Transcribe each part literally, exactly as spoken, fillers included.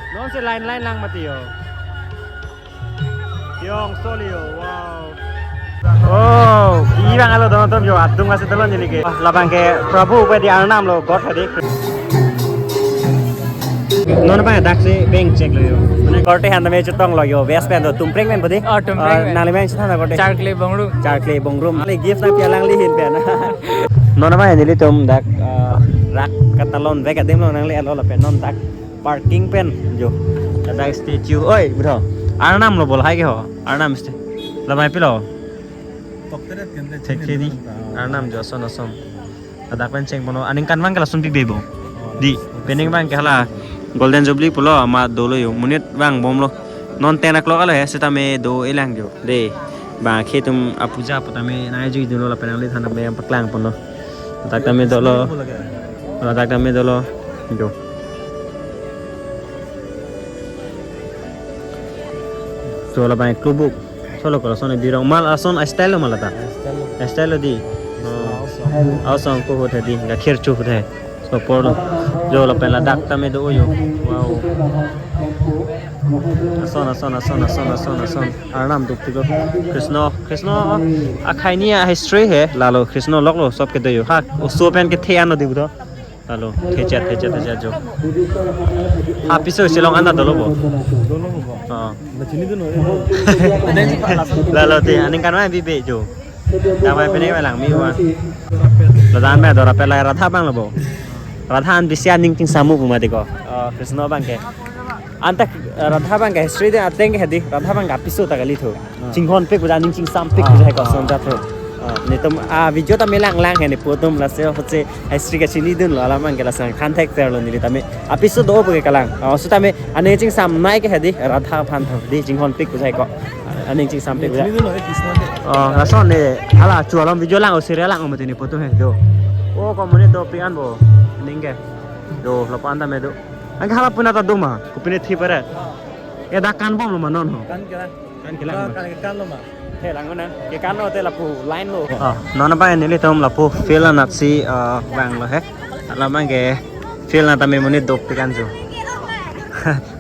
Non si line line lang mati yo. Yong soli yo, wow. Oh, ibang alo dono tom yo, atum kasi telon jadi ke. Ah, labang ke Prabhu pe di Arnam lo, God hadi. Non apa ya, dak si bank check lo yo. Mane korte han tame chetong lo yo, best pen to, Tumpreng pen bodi. Oh, Tumpreng pen. Nali bank chetong lo korte. Charkle Bongrum. Charkle Bongrum. Nali gift na pialang lihin pen. Non apa ya, nelitum dak, eh, rak katalon bag adim lo nangli alo lapen non dak parking pen jo. Ada statue. Oi, bro. Arnam lo bol hai ke ho. Arnam statue. Lamai pilo. Tok teret kan deh, Thek sini thedi. Arnam jo ason ason. Ada pen cheng bono. Aningkan bang ke lason bibebo. Di, pening bang ke hala Golden Jubilee pulo ama dolo yo. Monit bang bomlo. Non ten o'clock alo he, sitame do-elang jo. De, bang ke tum apuja pu tame nai jui dolo lapen nangli than tame paklang ponlo. Ladak tame dolo. Ladak tame dolo. Jo. So labang klubuk. Solo kalau son birong mal ason style lo mal ta. Style lo. Style lo di. Oh. Ason. Ason ko hot hadi. Gakhir chu hot hai. So por lo. Jo lapen ladak tame do yo. Wow. Ason, ason, ason. Arnam duk duk. Krishna, Krishna akhai ni a history he. Lalo Krishna lok lo sob ke do yo. Ha, uso pen kethe ano di budo. Lalo, thechat, thechat, thechat jo. Ha, piso Shillong anta dolo bo. Dolo bo. Oh. Lalo te, aningkan ma bibe jo. Damai pene ma lang mi wa. Ladan me dora pela Radha bang lo bo. Radha an bisi aning chingsamu pu mati ko. Oh, Krishna bang ke. Anta, eh, Radha bang ke history de ateng ke hadi. Radha bang ke apiso ta kali thu. Ah. Chinghon pik uja aning chingsam pik uja hai ko son jat thu. Ah, netum a video tame lang lang he ne putum lasi hoche history kachini dun lo alam bang ke lasang khan thek ter lo neli tame. Apiso do pu ke kalang. Ah, sitame aning chingsam nai ke hadi Radha aphan thu. Di chinghon pik uja hai ko. Aning chingsam pik uja. Ini dulu, eh, Krishna de. Oh, lason ne hala chu alam video lang o serial lang o mati ne putum he do. Oh, ko monit do pik an bo. Ning ke. Do, lapu an tame do. Anke hala puna ta do ma. Kopine thi pare. Ke dak kan bom lo ma non ho. Kan kela. Kan kela. Kan, kan lo ma. He lang na. Ke kan lo te lapu line lo. Oh, non apa nelitum lapu field anat si, eh, bang lo he. Alam bang ke field anat tame monit dopik an jo.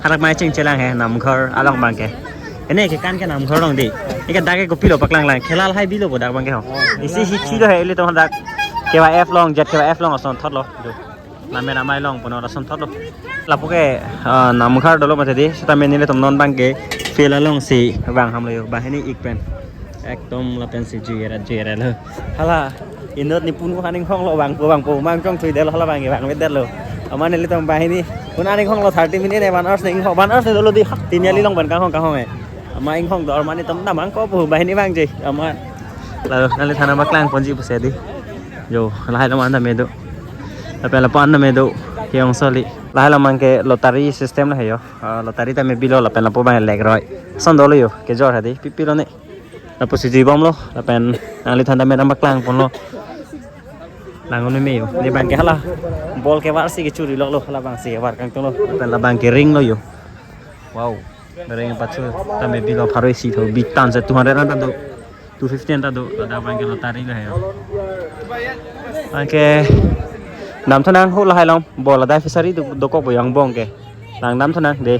Harak mai chingchelang he Namghar along bang ke. Ene ke kan ke Namghar along di. Ike dak ke kopilo paklang lang. Khela lahai bilo bo dak bang ke ho. Isi hichi lo he ilitum dak. K Y F along, Z K Y F along ason thot lo. Jo. Name namai long puno lason thot lo. Lapu ke, ah, Namghar dolo mati di, sitame nelitum non bang ke field along si bang ham lo yo, banghini ik pen. Ekdom lapen si jui ra, jui ra lo. Hala, inut ni punu aning hong lo bang po, bang po, mang chong thui delo hala bang ke bang vet delo. Ama nelitum banghini, punu aning hong lo thirty minute, one hours ning hong, one hours dolo di, hak, tin yali long ban kang hong, kang hong eh. Ama ing hong dor mane tam namang ko po, banghini bang je, ama. Lalu, nangli than tame paklang ponji pusi di. Jo, lahai lo man tame do. Lapen lapu an tame do, ke-ong soli. Lahai lo man ke lottery system lo he yo. Ah, lottery tame bilo lapen lapu bang lek roi. Son dolo yo, kejor hadi, pipilo ne. Lapu si jui bom lo, lapen nangli than tame nang paklang ponlo. Nang unu me yo, ne bang ke hala. Ball kevar si kechuri lok lo, hala bang si kevar kangtung lo. Lapen labang ke ring lo yo. Wow. Ring pachu tame bilo pharo isi tho, bitan se two hundred an ta do. Two fifty an ta do, ladak bang ke lottery lo he yo. Anke dam thonang hu lahai long, bo ladak fishery do, dokok bo yang bong ke. Lang dam thonang de.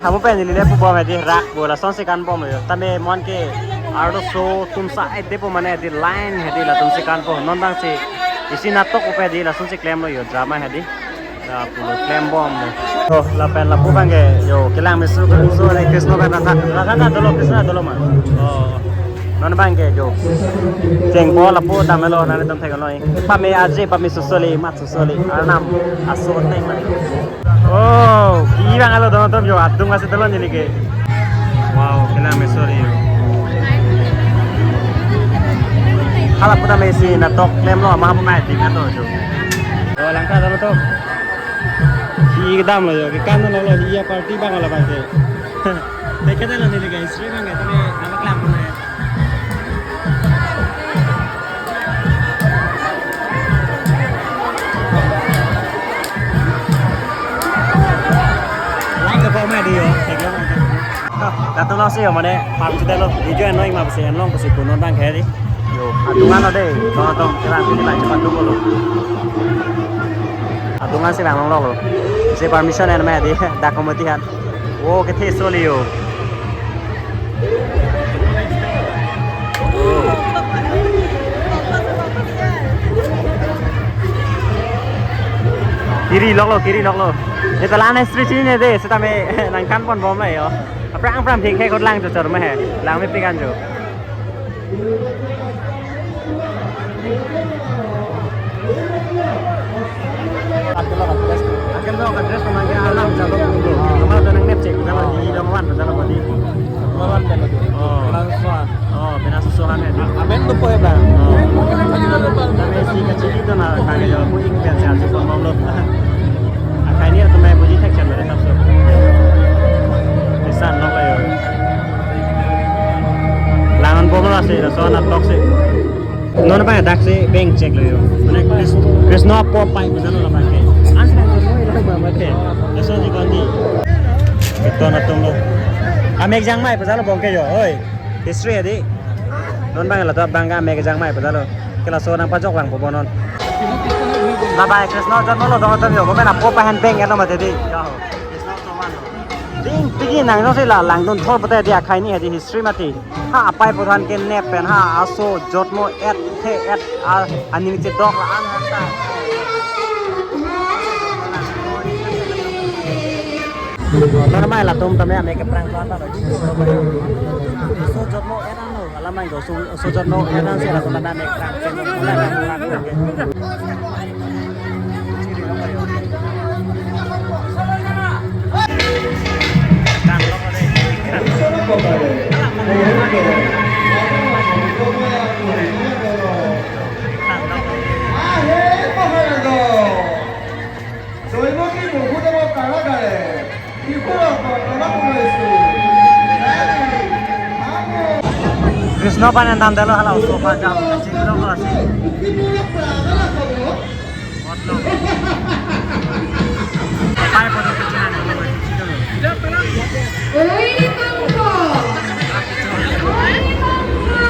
Hamu pen neli le pu bom hadi rak bo lason si kan bom yo. Tame mon ke arloso atum sa et de po mane hadi line hadi latum si kan po. Non bang si isi natok upe hadi lason si klem lo yo drama hadi. Lapu lo klem bom. Oh, lapen lapu bang ke, yo, kelang mesu ke so re Krishna bang nata. Nata dolo Krishna dolo ma. Oh. Non bang ke, yo. Cheng po lapu damlo nangtum thek lo. Pame aje, pame sosoli, mat sosoli. Arnam aso teng ma. Oh, ibang alo dono tom yo, atum kasi telon jadi ke. Wow, kelang mesu yo. Hala puta mesi natok klem lo, ama apa mai ting ato yo. Oh, langka dono tom. Si kedam lo yo, ke kan lo lo, iya party bang lo bang ke. Teke lo neli ke history bang ke, tapi nama kelam punya. Lang ke format di yo, teke lo. Katu lo si yo, mane, party lo, video enlong ma si enlong si kuno tang keri. Yo, atungan lo de, kalau tong kira ini lagi bantu lo. Adung ansi vang longloklo. Isi permission en ma hedi, dak committee aphan. O, kethe soli yo. Kiri loklo, kiri loklo. Ita la-an history chinine de, setame nangkan ponbom la yo. Aphrang aphrang phik he kot lang chochor ma he. Lang mepik an jo. Akelok address. Akelok address ko mangke alam jalo. Nomor pen nang nep cek jalo di nomor one jalo di. Nomor one jalo di. Oh. Kelang Suhan. Oh, penang Suhan ya. Amen tu po ya, Bang. Oh. Tapi si kecil itu na kagak jalo. Aku ingin biar sehat sih, pon mau lo. Akhirnya tuh main puji text ya, dari sabso. Bisa nok lah ya. Langan pom lasi, laso anak toksi. Non abang dak si bank check lo yo. Mane Chris, Krishna apo pai pajalo labang ke. Ansi nang jomo ilo ba mate. Laso si kondi. Ito na tum lo. Amek jangmai pajalo bong ke yo. Oi. History hedi. Non abang lato abang ke amek jangmai pajalo. Ke laso nangpajok lang po bonon. Labang Krishna jonmo lo dong atum yo. Bo mena apo pai han bank ya lo mate di. Yo. Ding pigi nang jongsi la langdun thor pute di akhai ni hedi history mati. Ha apai puthan ke nep pen ha aso jotmo et the et a aning chedok la-an hanta. Normal latum tame ame ke prang tuan ta. Aso jotmo et ano alam nang jo su aso jotmo et an si la sunan ame prang pen la prang prang. Krishna aphan dam dalo hala uso pa jam chiklo ko si. Botlo. Pai poto kichina ne lo. Oi, Kongko. Oi, Kongko.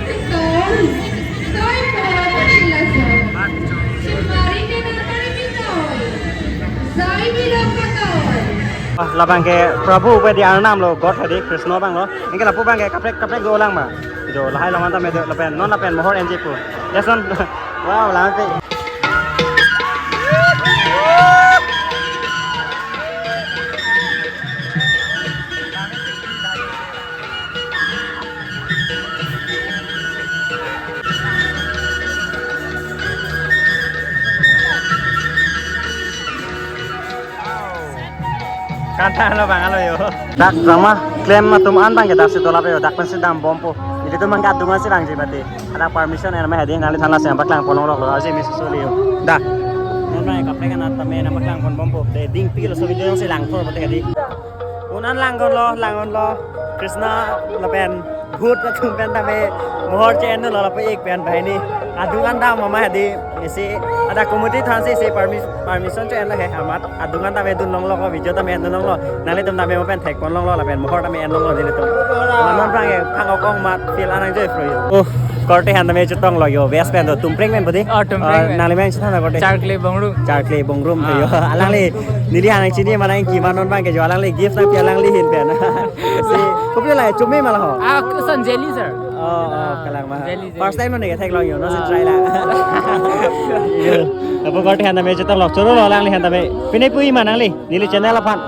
Betul. Soy po, Kongko. Ah, labang ke Prabhu pedi arnam lo, God hedi, Krishna abang lo. Anke lapu abang ke kaprek kaprek dolang ma. Jo, lahai laman tame do lapen, non lapen mohor enji pu. Yes, non. Wow, laman pe. Kanta lo bang alo yo. Dak drama klem atum an abang ke dak si dolap yo, dak pensi dambompo. Nelitum abang ke adung ansi langji mati. Ada permission en ma hedi, nangliphan lasi nangpaklang pon longloklo, aji miss soli yo. Dak. Non abang kaprek anat tame nangpaklang ponbompo. De ding pilo so video nangsi langthor pute hedi. Un an langdunlo, langdunlo. Krishna lapen bhut atum pen tame mohor che-en lo lapu ik pen banghini. Adung an dam ma hedi isi ada committee aphan si isi permi-, permission che-en lo he amat. Adung an tame dun longlo ko video tame dun longlo. Nanglitum tame mo pen thek pon longlo lapen mohor tame en longlo nelitum. Non abang ke phang okong mat feel anang joy pro yo. Oh. Korte aphan tame chetonglo yo, best friend to, Tumpreng pen pudi? Oh, Tumpreng pen. Nangli men chetong na korte? Charkle Bongrum. Charkle Bongrum to yo. Ah. Alangli, neli aphan nangchini ma nangki ma non abang ke jo, alangli gift nangpi alangli ahin pen. Si, kopi la, chome ma la ho? Ah, son jelly, sir. Oh, oh, ah, kalang ma. Jelly, jelly. First time lo ne ke theklong yo, non si try la. Yo, lapu korte aphan tame chetonglo, chorolo alangli aphan tame. Pine pu-i ma nangli, neli channel aphan.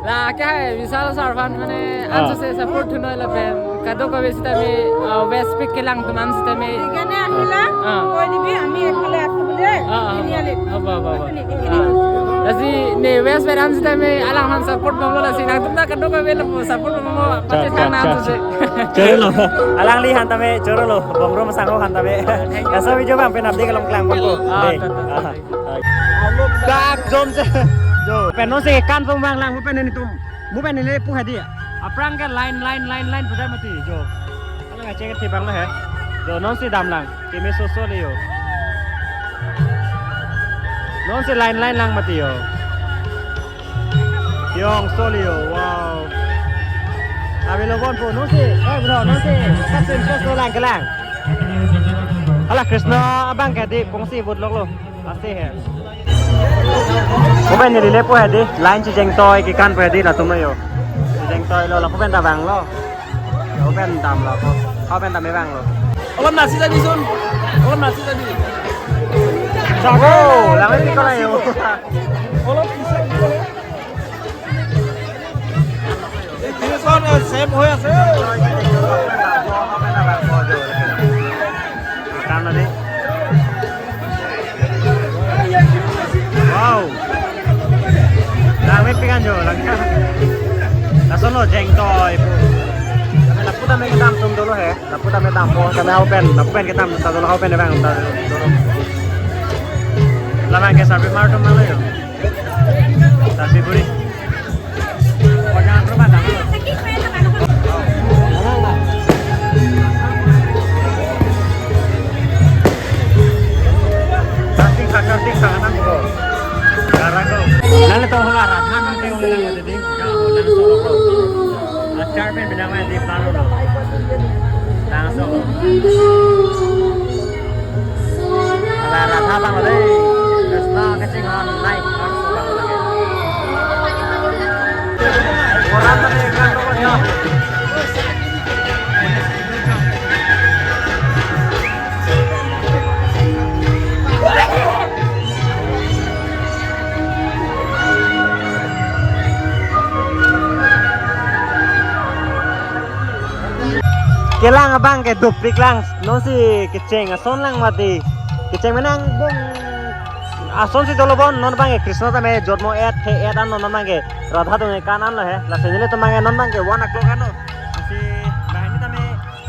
La kya hai, Vishal sir aphan mane, ah, anso se support thunoi lapen kadokave sitame, ah, West Pik kelang atum an sitame. Ekhane ahila, ah, koi dibi ami ekhale asu bole, ah, ah, ini ali. Apa, apa, apa. Ini, ini. Ah. Lasi ne West Pik an sitame alangphan support bomlo, lasi nangtum ta kadokave lapu support bomlo. Cha, pati cha, thang cha, anso se. Chorolo. Alangliphan tame chorolo. Bongrum asangho aphan tame. Thank you. Laso video abang pen update kelong klang bompo. Ah, dei. Ta, ta, ta. Ah. Dak jom se. Jo. Pen non si kan pon abang lang, mo pen nelitum. Mo pen neli pu hedi. Aphrang ke line, line, line, line pu dam mati jo. Alang aceh ke thibang lo he. Jo, non si dam lang. Keme so soli yo. Non si line, line lang mati yo. Yong soli yo. Wow. Abi lo bon po non si. Eh, bro, non si. Kasin so lang kelang. Hala Krishna abang ke di pongsi vote loklo. Ase he. Kopen neli lepo hedi, line chijeng toi kekan po hedi, latum lo yo. Chijeng toi lo, lapu pen ta vanglo. Lapu pen damlo ko. Ko pen ta me vanglo. Olop nasi jadi sun. Olop nasi jadi. Jago, langit ni ko la yo. Olop nasi jadi. এই ত্ৰিশখন ছেম হৈ আছে। Wow. Langmepik an jo, lang. Lason lo jeng toi pu. Lapu tame kedam atum dolo he. Lapu tame dampo, tame hau pen, lapu pen kedam ta dolo, hau pen bang ta dolo. Labang ke sarpi mar atum mang lo yo. Sarpi buri. Nanglitum hala Radha nang tengok lang jadi. Achar pen pinang main di baru lo. Langsung lo. Ala Radha abang lo dei. Krishna kecheng hon nai. Orang tadi kan lo ya. Kelang abang ke dopik lang, non si kecheng ason lang mati. Kecheng menang bong ason si dolo bon, non abang ke Krishna tame jormo et he et an non abang ke Radha atum ke kan an lo he. Lasi nelitum abang ke non abang ke one o'clock an lo. Lasi banghini tame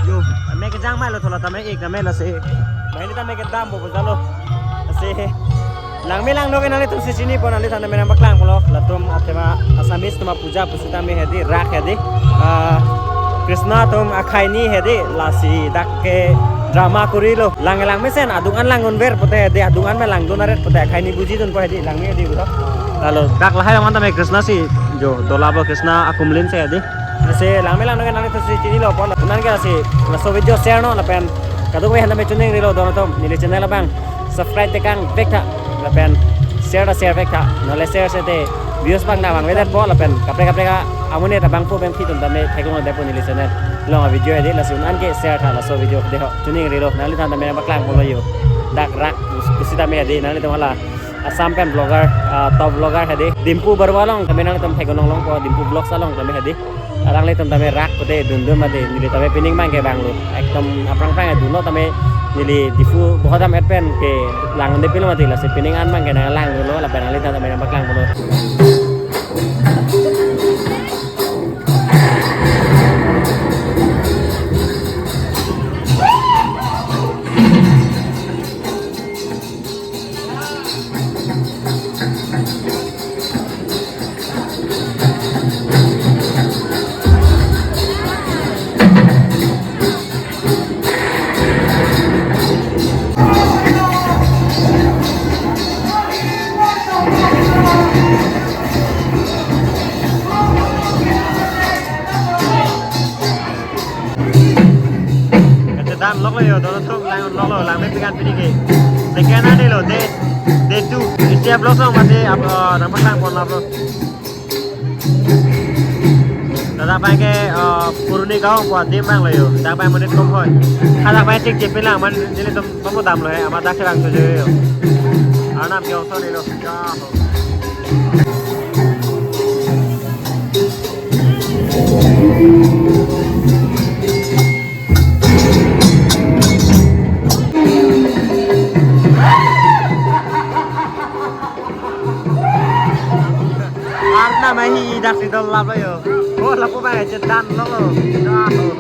yo, ame kejang mai lo thola tame ik tame lasi. Banghini tame kedam bo bojalo. Lasi langme langno ke nanglitum si chini po, nanglitum tame nangpaklang pulo. Latum athema Assamese atum apuja pusitame hedi rak hedi. Ah, Krishna atum akhai ni hedi lasi dak ke drama kuri lo. Lang langmesen adung an langdunver pote hedi, adung an me langdun aret pote akhai ni bujidun po hedi langme hedi pulo. Lalo dak lahai man tame Krishna si jo dola bo Krishna akumlin si hedi. Lasi langme langno ke nanglitum si chini lo pon. Kunan ke lasi laso video share non lapen kadokave han tame choningri lo don atum neli channel abang subscribe tekang vek tha lapen share ta share vek tha. Nole share sete views abang nang vangvedet po lapen kaprek kaprek amonit abang po bang phi atum tame theklong det po neli channel along video hedi. Lasi kunan ke share tha laso video de ho choningri lo nanglitum tame nangpaklang pulo yo. Dak rak pusitame hedi nanglitum hala Assam pen vlogger, ah, top vlogger hedi Dimpu Barua along tame nanglitum theklong longpo, Dimpu Vlogs along tame hedi. Alanglitum tame rak pote dundun mati, neli tame pining abang ke vanglo. Ekdom aphrang aphrang dunlo tame neli Diphu bohot dam et pen ke langdun pilo mati, lasi pining an abang ke nang langdunlo lapen alanglitum tame nangpaklang pulo. Kachethan lok lo yo, dono thum lang lok lo, langmepik an pini ke. Second an lo, day, day two. Isi upload lo mati, up, uh, nangpaklang pon upload. Ladak abang ke, uh, Puruni Gaon pu adim abang lo yo. Dak abang monit kom hoi. Ladak abang chingki pilang man nelitum pamodam lo he, amat dak serang tuju yo. Arnam ke oso ni lo. Ya. Arnam ahi dak si dol lap lo yo. Oh, lapu abang chethan lo lo. Ah, oh.